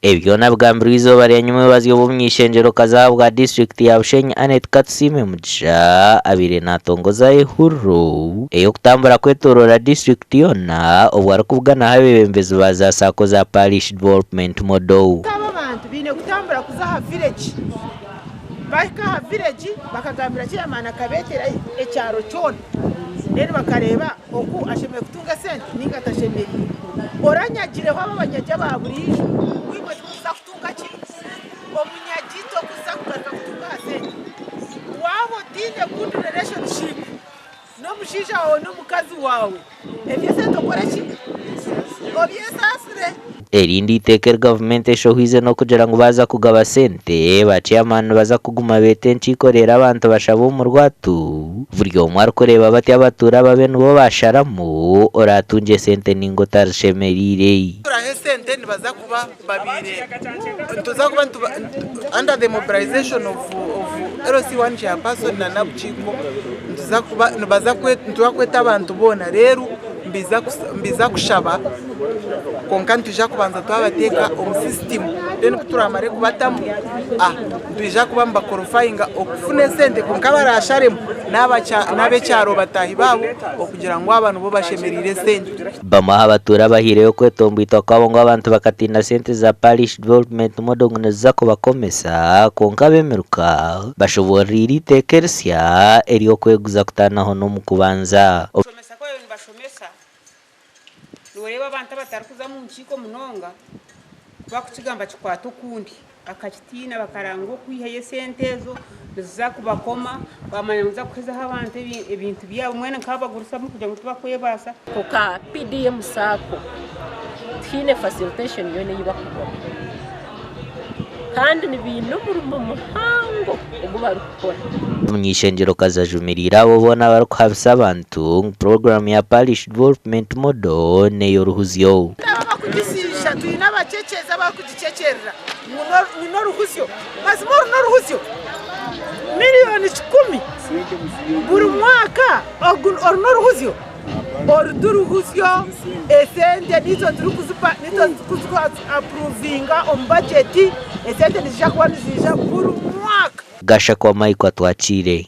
Ebi byona bigambirwe eizooba rya nyomwebazyo obu omuny'eishengyero-kazi ahabwa disiturikiti ya Bushenyi Annet Katusiime Mugisha abaire natongoza ehururu ey'okutambura kwetoroora disiturikiti yoona obwo arikubuganaho abeebembezi ba za Sacco za Parish Development Model. Aba abantu baine kutambura kuza aha village, bahika aha village bakagambira chairman akabeetera ekyaro kyona then bakareeba oku ashemereire kutunga esente ninga atashemereire. Oranyagireho abo abanyagi aba buriijo ngu imwe timukuza kutunga ki? Omunyagi tokuza kugaruka kutunga aha sente. Waaba otaine good relationship n'omushaija waawe n'omukazi waawe, eby'esente okore ki? Obyesaasire. Erindi eiteeka eri gavumenti eshohoize n'okugira ngu baaza kugaba sente, ba chairman nibaza kuguma beete enkiiko reero abantu bashabe omu rwatu, buri omwe arikureeba bati abatuura ababe nibo baasharamu oraatungye sente ninga otarishemereire. Turaha esente nibaza kuba babaire nituza kuba nituba under the mobilization of LC1 chairperson na nabukiiko nituza kuba nibaza nituza kweta abantu boona reero mbiza kushaba kwonka nitwija kubanza twabateeka omu system then ku turamare kubatamu nitwija kuba nibakorofayinga okufuna esente kwonka abarasharemu n'abekyaro bataahi baabo okugira ngu aba nibo bashemereire esente. Bamwe aha batuura abahaireyo okwetomboitwa kwabo ngu abantu bakatiina sente za Parish Development Model ngu niziza kubakomesa kwonka ab'emiruka bashoboororeire eiteeka erisya ery'okweguza kutaanaho n'omu kubanza. Okushomesa ku baabaire nibashomesa, nooreeba abantu abatarikuza omu nkiiko munonga ku barikukigamba kikwata okundi. Bakakitiina bakaranga okwihayo esente ezo niziza kubakoma, baamanya ngu niziza kuhezaho abantu ebintu byabo mbwenu nk'abagurizamu kugira ngu tibakwebaasa. Nka PDM Sacco tihaine facilitation yoona ei barikukora kandi nibaine omurimo muhango ogu barikukora. Omuny'eishengyero-kazi ajumiriire abo boona abarikuhabisa abantu ngu puroguraamu ya Parish Development Model n'ey'oruhuzyo. Abo abakugisiisha twine abacekyezi abarikugicekyerera ngu n'oruhuzyo. Mazima oru n'oruhuzyo? Miriyoni kikumi buri mwaka oru n'oruhuzyo? Oru tiruhuzyo, esente niitwe turikuzi apuruvinga omu bagyeti, esente niziija kuba niziija buri mwaka. Gashakwa Michael Atwakiire.